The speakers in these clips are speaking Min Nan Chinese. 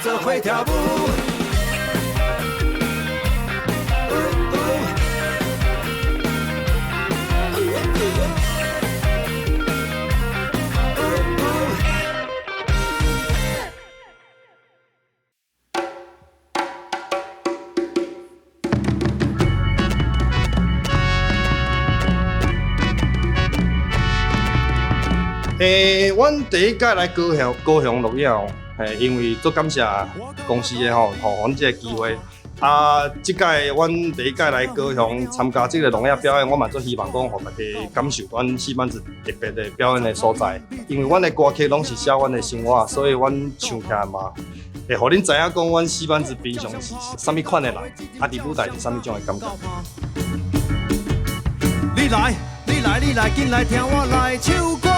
做伙跳舞。阮第一屆來高雄高雄錄影哦，嘿，因為足感謝公司的吼，予阮這個機會。啊，這屆阮第一屆來高雄參加這個聾啞表演，我嘛足希望講，予大家感受阮戲班子特別的表演的所在。因為阮的歌曲攏是寫阮的生活，所以阮唱起來嘛，會予恁知影講，阮戲班子平常是啥物款的人，啊，佇舞台是啥物種的感覺。你來，你來，你來，緊來聽我來唱歌。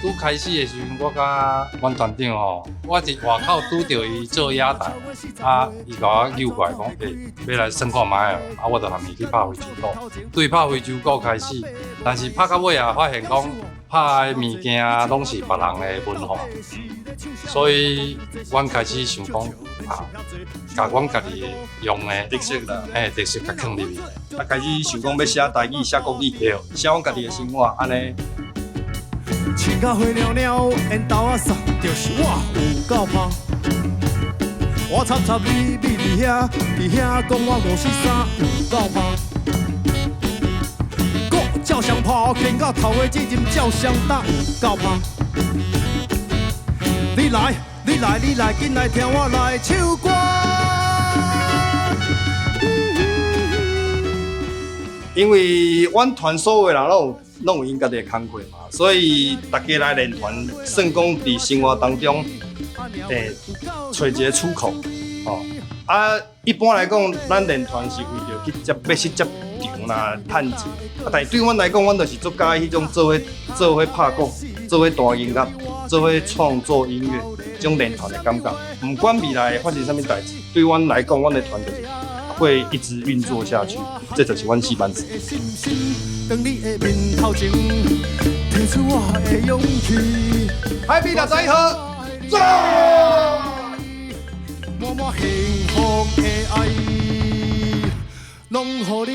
拄開始的時陣，我佮阮團長吼，我佇外口拄著伊做野台，啊，伊共我揪過來講，欸，欲來耍看覓哦，啊，我就含伊去拍非洲鼓。對拍非洲鼓開始，但是拍到尾啊，發現講拍的物件攏是別人的文化，所以阮開始想講啊，共阮家己用的特色啦，嘿，特色共囥入去。啊，開始想講欲寫台語、寫國語，寫阮家己的生活，按呢。穿甲花裊裊，緣投仔送，就是我有夠芳。我插插你，你佇遐，佇遐講我五四三有夠芳。閣照相拍，牽到頭的責任照相打有夠芳。你來，你來，你來，緊來聽我來唱歌。因為阮團所有的人攏有𪜶家己的工課嘛，所以大家來練團，算講佇生活當中，揣一個出口，吼。啊，一般來講，咱練團是為著去接，欲去接場啦、趁錢。啊，但是對阮來講，阮就是足佮意彼種做伙做伙拍鼓、做伙彈音樂、做伙創作音樂這種練團的感覺。毋管未來發生啥物代誌，對阮來講，阮的團就是會一直運作下去，這就是阮戲班子。海邊61號，走！滿滿幸福的愛，攏予你。